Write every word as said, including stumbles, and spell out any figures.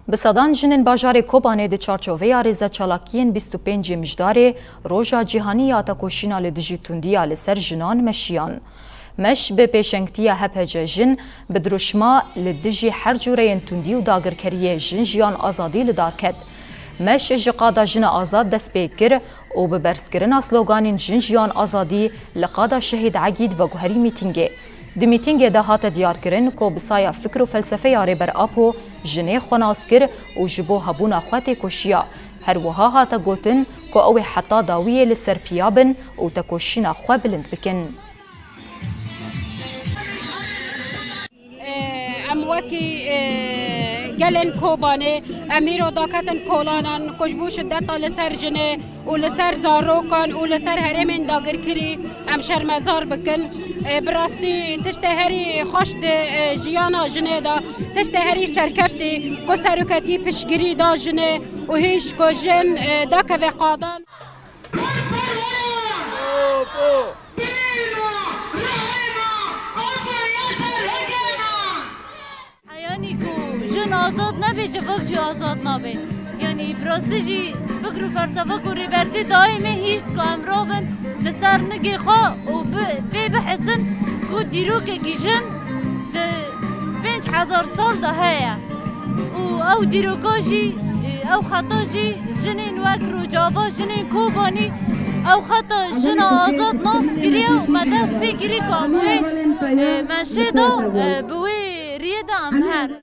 Bi sedan jinên bajarê Kobanê di çarçoveya rêzeçalakiyên bîst û pêncê Mijdarê, Roja Cîhanî ya Tekoşîna li Dijî Tundiya li Ser Jinan meşiyan. Meş bi pêşengtiya H P C Jin bi dirûşma li dijî her cûreyên tundî û dagirkeriyê Jin Jiyan Azadî li dar ket. Meş ji qada Jina Azad dest pê kir û bi berzkirina sloganên Jin Jiyan Azadî li qada Şehîd Egîd veguherî mîtîngê. Di mîtîngê de hate diyarkirin ku bi saya fikr û felsefeya Rêber Apo jinê xwe nas kir û ji bo hebûna xwe têkoşiya. Her wiha hate gotin ku ew ê heta dawiyê li ser piya bin û tekoşîna xwe bilind bikin. Em wekî, e, gelên Kobanê, em îro daketin kolanan ku ji bo şideta li ser jinê û li ser zarokan û li ser herêmên dagirkirî em şermezar bikin. E, bi rastî tiştê herî xweş di, e, jiyana jinê de, tiştê herî serkeftî ku seroketî piştgirî da jinê û hîş ku jin, e, dakeve qadan. Yanî ku jin azad nebe, civak jî azad nabe. Yanî bi rastî jî fikr û felsefa ku Rêbertî dayê me hîşt ku em rabin li ser nigê xwe û bi, pê bihesin ku dîrokekî jin di pênc hezar sal de heye. Û ew dîroka jî, ew xeta jî jinên wek Rojava, jinên Kobanî, ew xeta jina azad nas kiriye û me dest pê kirî ku em wê, e, meşê de, e, bi wê riyê de em herin.